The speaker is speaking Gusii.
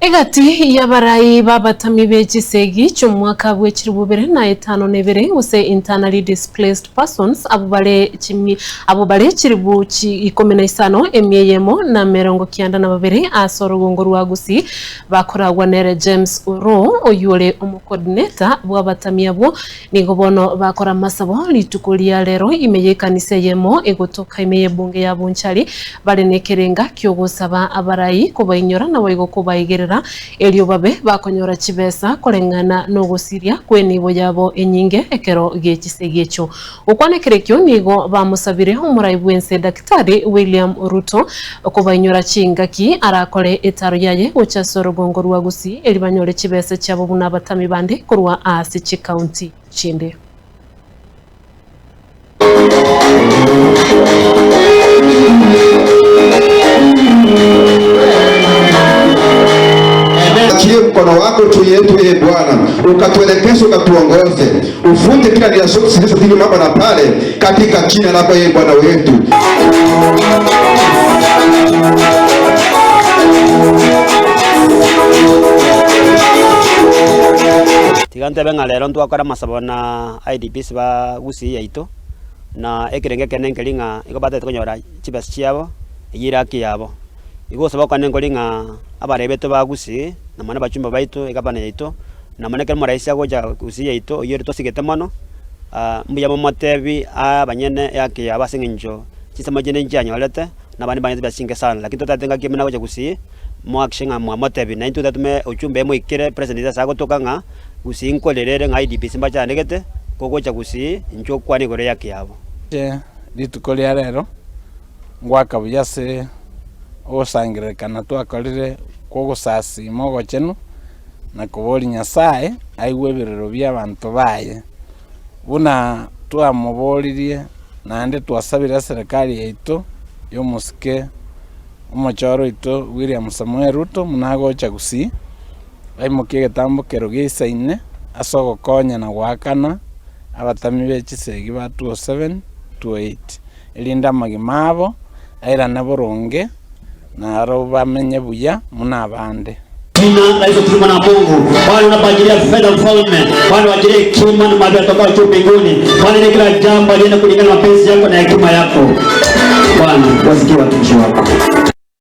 Egati y'abarai b'abatami be chisegi chi'omwaka bwe chilifu bibere na etano na ebere, gose Internally Displaced Persons, abwo bare chimi abwo bare chilifu chi ikomi na isano, emia eyemo, na emerongo kianda na babere ase orogongo rwa Gusii, bakoragwa nere James Oroo, oyio ore omocoordinator bw'abatami abwo, Nigo bono bakora amasabo rituko ria rero ime y'ekanisa eyemo egotoka ime y'ebunge ya Bonchari, bare nekerenga ki'ogosaba abarai kobainyora naboigo kobaigerera, erio babe bakonyora chibesa koreng'ana nogosiria kw'enibo yabo enyinge ekero gie chisegi echio. Gokwana ekero ekio nigo bamosabire omorai bw'ense Daktari William Ruto kobainyora chingaki arakore etaro yaye gocha ase orogongo rwa Gusii erio banyore chibesa chiabo buna abatami bande korwa aase chikaunti chinde. Achie mkono wako juu yetu, ee Bwana, ukatuelekeze, ukatuongoze, uvunje kila nia zote zilizo hapa na pale, katika jina lako ee Bwana wetu. Tiga ntebe ng'a rero ntwakora amasabo na IDPs ba Gusii yaito, na ekerengo ekenene nkeri ng'a igo batagete konyora chibesa chiabo, eyio ere haki yabo. Igo gosaba okwane nkori ng'a abarai baito ba Gusii, na mono abachumba baito, egavana yaito, na mono ekero omoraisi agocha Gusii yaito, oyio ere tosigete mono, mbuya momotebi abanyene ehaki yabo ase eng'encho chinsemo chinde nchianyorete, na abande mbanyete chibesa chinke sana. Lakini totagete ngaki buna agocha Gusii, mohakikishe ng'a mwamotebi, na intwe totome ujumbe emoikere president ase agotoka ng'a Gusii nkorera ere ng'a IDPs mbachandegete, kogocha Gusii inchuo okwane igoro y'ehaki yabo. Inche rituko ria rero ngoaka buya ase ogosangererekana twakorire kw'ogosasiima ogochenu, na koboria Nyasae aigwe ebirero bi'abanto baye, buna twamoboririe naende twasabire eserekari yaito y'omosike omochoro oito William Samoei Ruto buna agocha gusii, aimokie egetambokero geisaine ase ogokonya na goakana abatami be chisegi ba 207, 208, erinde amagima abo airane boronge, na aro bamenye buya buna abande. Jina la Yesu Kristo mwana wa Mungu. Bwana unapoajilia fedha mfalme, Bwana waajilie hekima na maarifa yatokayo juu mbinguni. Bwana ili kila jambo liende kulingana na mapenzi yako na hekima yako. Bwana wasikie watumishi wako.